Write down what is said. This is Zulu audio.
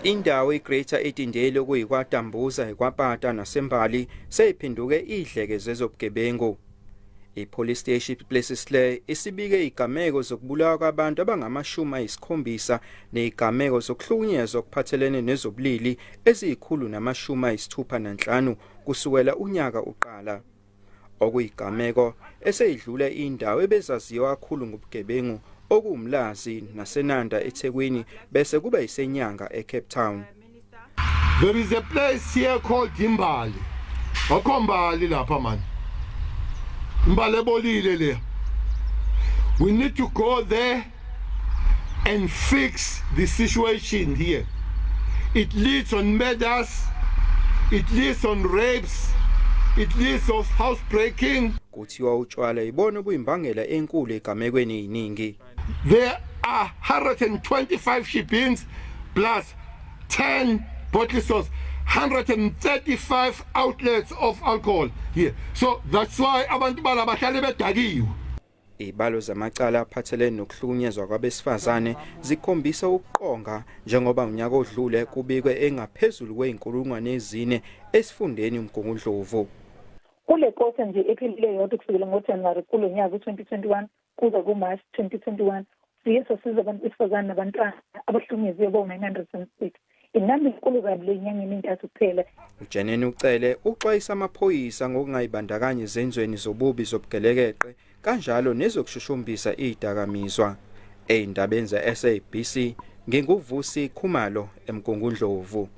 Indawo iGreater Edendale okuyiKwaDambuza, iKwaPata naseMbali seyiphenduke idleke zezobugebengu. I-Police Station Plessislaer isibike izigameko zokubulawa kwabantu abangama-70 nezigameko zokuhlukunyezwa okuphathelene nezobulili eziyi-165 kusukela unyaka uqala. Okuyigameko eseyidlule indawo ebezaziwa kakhulu ngobugebengu okuwuMlazi naseNanda eThekwini bese kuba yiseNyanga eCape Town. There is a place here called Imbali. Akho mbali lapha man. Imbali ebolile le. We need to go there and fix the situation here. It leads on murders, it leads on rapes, it leads of housebreaking. Kuthiwa utshwala ibona obuyimbangela enkulu egamekweni eziningi. There are 125 shebeens plus 10 bottle stores, 135 outlets of alcohol here. So that's why abantu bala bahlale bedakiwe. Izibalo zamacala aphathelene nokuhlukunyezwa kwabesifazane zikhombisa ukuqonga njengoba unyaka odlule kubikwe engaphezulu kwe-4,000 esifundeni uMgungundlovu. Kule kota nje ephelile yodwa, kusukela ngoJanuwari kulo nyaka u-2021 kuza kuMarch 2021, siye sasiza abantu besifazane nabantwana abahlukunyeziwe bowu-906, inamba enkulu kabi le nyangeni entathu kuphela. UJenene uCele uxwayisa amaphoyisa ngokungayibandakanyi ezenzweni zobubi zobugelekeqe kanjalo nezokushushumbisa izidakamizwa. Ezindabeni ze-SABC, nginguVusi Khumalo eMgungundlovu.